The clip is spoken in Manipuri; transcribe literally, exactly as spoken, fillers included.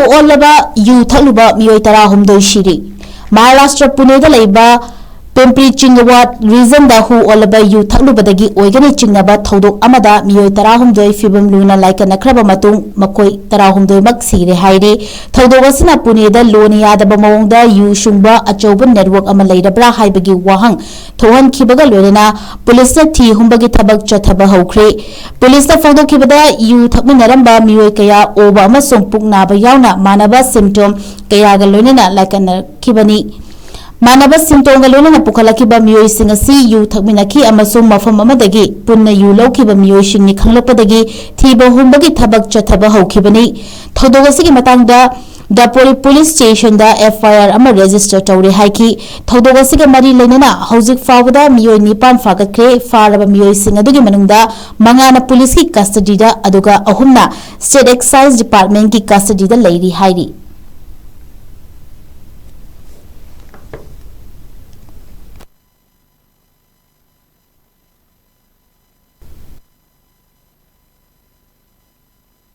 ꯑꯣꯜꯂꯕ ꯌꯨ ꯊꯛꯂꯨꯕ ꯃꯤꯑꯣꯏ ꯇꯔꯥꯍꯨꯝꯗꯣꯏ ꯁꯤꯔꯤ꯫ ꯃꯍꯥꯔꯥꯁꯇ꯭ꯔ ꯄꯨꯅꯦꯗ ꯂꯩꯕ ꯄꯤꯝꯄ꯭ꯔꯤ ꯆꯤꯡꯒꯋꯥꯠ ꯔꯤꯖꯟꯗ ꯍꯨ ꯑꯣꯜꯂꯕ ꯌꯨ ꯊꯛꯂꯨꯕꯗꯒꯤ ꯑꯣꯏꯒꯅꯤ ꯆꯤꯡꯅꯕ ꯊꯧꯗꯣꯛ ꯑꯃꯗ ꯃꯤꯑꯣꯏ ꯇꯔꯥꯍꯨꯝꯗꯣꯏ ꯐꯤꯕꯝ ꯂꯨꯅ ꯂꯥꯏꯀꯠꯅꯈ꯭ꯔꯕ ꯃꯇꯨꯡ ꯃꯈꯣꯏ ꯇꯔꯥꯍꯨꯝꯗꯣꯏꯃꯛ ꯁꯤꯔꯦ ꯍꯥꯏꯔꯤ꯫ ꯊꯧꯗꯣꯛ ꯑꯁꯤꯅ ꯄꯨꯅꯦꯗ ꯂꯣꯅ ꯌꯥꯗꯕ ꯃꯑꯣꯡꯗ ꯌꯨ ꯁꯨꯡꯕ ꯑꯆꯧꯕ ꯅꯦꯠꯋꯥꯔꯛ ꯑꯃ ꯂꯩꯔꯕ꯭ꯔꯥ ꯍꯥꯏꯕꯒꯤ ꯋꯥꯍꯪ ꯊꯣꯛꯍꯟꯈꯤꯕꯒ ꯂꯣꯏꯅꯅ ꯄꯨꯂꯤꯁꯅ ꯊꯤ ꯍꯨꯝꯕꯒꯤ ꯊꯕꯛ ꯆꯠꯊꯕ ꯍꯧꯈ꯭ꯔꯦ꯫ ꯄꯨꯂꯤꯁꯅ ꯐꯣꯡꯗꯣꯛꯈꯤꯕꯗ ꯌꯨ ꯊꯛꯃꯤꯟꯅꯔꯝꯕ ꯃꯤꯑꯣꯏ ꯀꯌꯥ ꯑꯣꯕ ꯑꯃꯁꯨꯡ ꯄꯨꯛ ꯅꯥꯕ ꯌꯥꯎꯅ ꯃꯥꯟꯅꯕ ꯁꯤꯝꯇꯣꯝ ꯀꯌꯥꯒ ꯂꯣꯏꯅꯅ ꯂꯥꯏꯀꯠꯅꯈꯤꯕꯅꯤ꯫ ꯃꯥꯟꯅꯕ ꯁꯤꯝꯇꯣꯝꯒ ꯂꯣꯏꯅꯅ ꯄꯨꯈꯠꯂꯛꯈꯤꯕ ꯃꯤꯑꯣꯏꯁꯤꯡ ꯑꯁꯤ ꯌꯨ ꯊꯛꯃꯤꯟꯅꯈꯤ ꯑꯃꯁꯨꯡ ꯃꯐꯝ ꯑꯃꯗꯒꯤ ꯄꯨꯟꯅ ꯌꯨ ꯂꯧꯈꯤꯕ ꯃꯤꯑꯣꯏꯁꯤꯡꯅꯤ ꯈꯪꯂꯛꯄꯗꯒꯤ ꯊꯤꯕ ꯍꯨꯝꯕꯒꯤ ꯊꯕꯛ ꯆꯠꯊꯕ ꯍꯧꯈꯤꯕꯅꯤ꯫ ꯊꯧꯗꯣꯛ ꯑꯁꯤꯒꯤ ꯃꯇꯥꯡꯗ ꯗꯥꯄꯣꯔꯤ ꯄꯨꯂꯤꯁ ꯁ꯭ꯇꯦꯁꯟꯗ ꯑꯦꯐ ꯑꯥꯏ ꯑꯥꯔ ꯑꯃ ꯔꯦꯖꯤꯁꯇꯔ ꯇꯧꯔꯦ ꯍꯥꯏꯈꯤ꯫ ꯊꯧꯗꯣꯛ ꯑꯁꯤꯒ ꯃꯔꯤ ꯂꯩꯅꯅ ꯍꯧꯖꯤꯛ ꯐꯥꯎꯕꯗ ꯃꯤꯑꯣꯏ ꯅꯤꯄꯥꯟ ꯐꯥꯒꯠꯈ꯭ꯔꯦ꯫ ꯐꯥꯔꯕ ꯃꯤꯑꯣꯏꯁꯤꯡ ꯑꯗꯨꯒꯤ ꯃꯅꯨꯡꯗ ꯃꯉꯥꯅ ꯄꯨꯂꯤꯁꯀꯤ ꯀꯁꯇꯗꯤꯗ, ꯑꯗꯨꯒ ꯑꯍꯨꯝꯅ ꯁ꯭ꯇꯦꯠ ꯑꯦꯛꯁꯥꯏꯖ ꯗꯤꯄꯥꯔꯠꯃꯦꯟꯠꯀꯤ ꯀꯁꯇꯗꯤꯗ ꯂꯩꯔꯤ ꯍꯥꯏꯔꯤ꯫